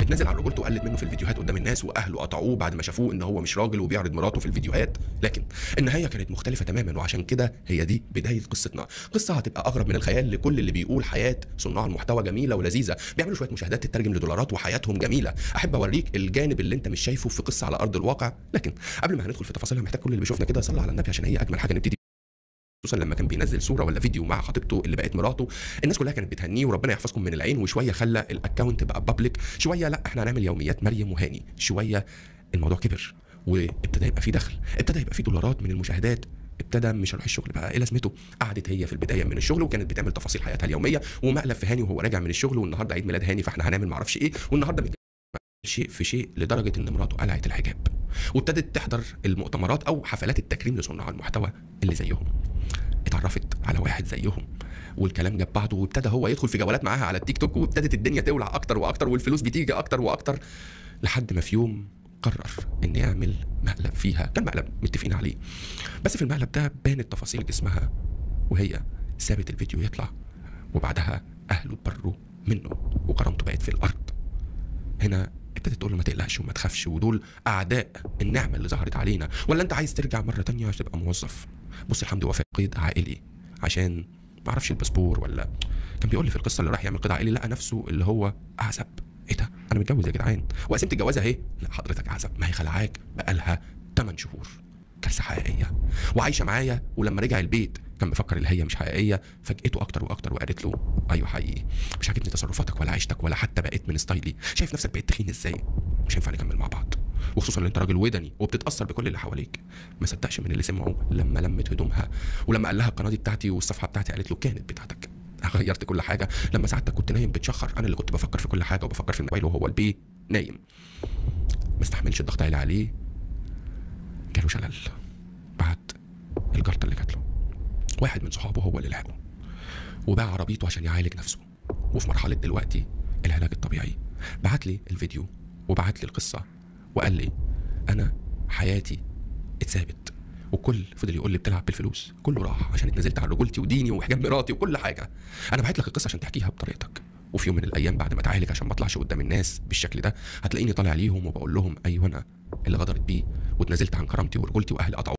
اتنزل على رجولته وقلد منه في الفيديوهات قدام الناس، واهله قطعوه بعد ما شافوه ان هو مش راجل وبيعرض مراته في الفيديوهات. لكن النهاية كانت مختلفة تماما، وعشان كده هي دي بداية قصتنا. قصة هتبقى اغرب من الخيال لكل اللي بيقول حياة صناع المحتوى جميلة ولذيذه، بيعملوا شوية مشاهدات تترجم لدولارات وحياتهم جميلة. احب اوريك الجانب اللي انت مش شايفه في قصة على ارض الواقع. لكن قبل ما هندخل في تفاصيلها محتاج كل اللي بيشوفنا كده صلى على النبي، عشان هي اجمل حاجة نبتدي، خصوصا لما كان بينزل صوره ولا فيديو مع خطيبته اللي بقت مراته، الناس كلها كانت بتهنيه وربنا يحفظكم من العين. وشوية خلى ال account بقى public، شوية لا احنا هنعمل يوميات مريم وهاني، شوية الموضوع كبر وابتدى يبقى فيه دخل، ابتدى يبقى فيه دولارات من المشاهدات، ابتدى مش هروح الشغل بقى ايه لازمته. قعدت هي في البداية من الشغل وكانت بتعمل تفاصيل حياتها اليومية، ومقلب في هاني وهو راجع من الشغل، والنهارده عيد ميلاد هاني فاحنا هنعمل معرفش ايه، والنهارده شيء في شيء، لدرجة ان مراته قلعت الحجاب وابتدت تحضر المؤتمرات او حفلات التكريم لصناع المحتوى اللي زيهم. اتعرفت على واحد زيهم والكلام جاب بعضه، وابتدى هو يدخل في جولات معاها على التيك توك، وابتدت الدنيا تولع اكتر واكتر والفلوس بتيجي اكتر واكتر، لحد ما في يوم قرر ان يعمل مقلب فيها. كان مقلب متفقين عليه، بس في المقلب ده بانت تفاصيل جسمها وهي سابت الفيديو يطلع، وبعدها اهله اتبروا منه وكرامته بقت في الارض. هنا ابتدت تقول له ما تقلقش وما تخافش، ودول اعداء النعمة اللي ظهرت علينا، ولا انت عايز ترجع مرة تانية عشان تبقى موظف؟ بص الحمد وفاء قيد عائلي عشان ما اعرفش الباسبور، ولا كان بيقول لي في القصة اللي راح يعمل قيد عائلي لقى نفسه اللي هو اعزب. ايه ده؟ انا متجوز يا جدعان وقسمت الجوازه اهي. لا حضرتك اعزب، ما هي خلعاك بقالها 8 شهور، كارثة حقيقية وعايشة معايا. ولما رجع البيت كان بيفكر اللي هي مش حقيقية، فاجئته اكتر واكتر وقالت له ايوه حقيقي، مش عاجبني تصرفاتك ولا عيشتك ولا حتى بقيت من ستايلي، شايف نفسك بقيت تخين ازاي، مش هينفع نكمل مع بعض، وخصوصا ان انت راجل ودني وبتتاثر بكل اللي حواليك. ما صدقش من اللي سمعه لما لمت هدومها، ولما قال لها القناة دي بتاعتي والصفحة بتاعتي، قالت له كانت بتاعتك، غيرت كل حاجة. لما ساعتك كنت نايم بتشخر، انا اللي كنت بفكر في كل حاجة وبفكر في الموبايل وهو البي نايم. ما استحملش الضغط اللي عليه، جاله شلل بعد الجلطة اللي جات له. واحد من صحابه هو اللي لحقه وباع عربيته عشان يعالج نفسه، وفي مرحلة دلوقتي العلاج الطبيعي. بعت لي الفيديو وبعت لي القصة وقال لي انا حياتي اتثابت، وكل فضل يقول لي بتلعب بالفلوس، كله راح عشان اتنزلت على رجولتي وديني وحجاب مراتي وكل حاجة. انا بعت لك القصة عشان تحكيها بطريقتك، وفي يوم من الايام بعد ما اتعالج عشان ما اطلعش قدام الناس بالشكل ده هتلاقيني طالع ليهم وبقول لهم ايوه انا اللي غدرت بيه واتنزلت عن كرامتي ورجولتي واهلي قطعوا.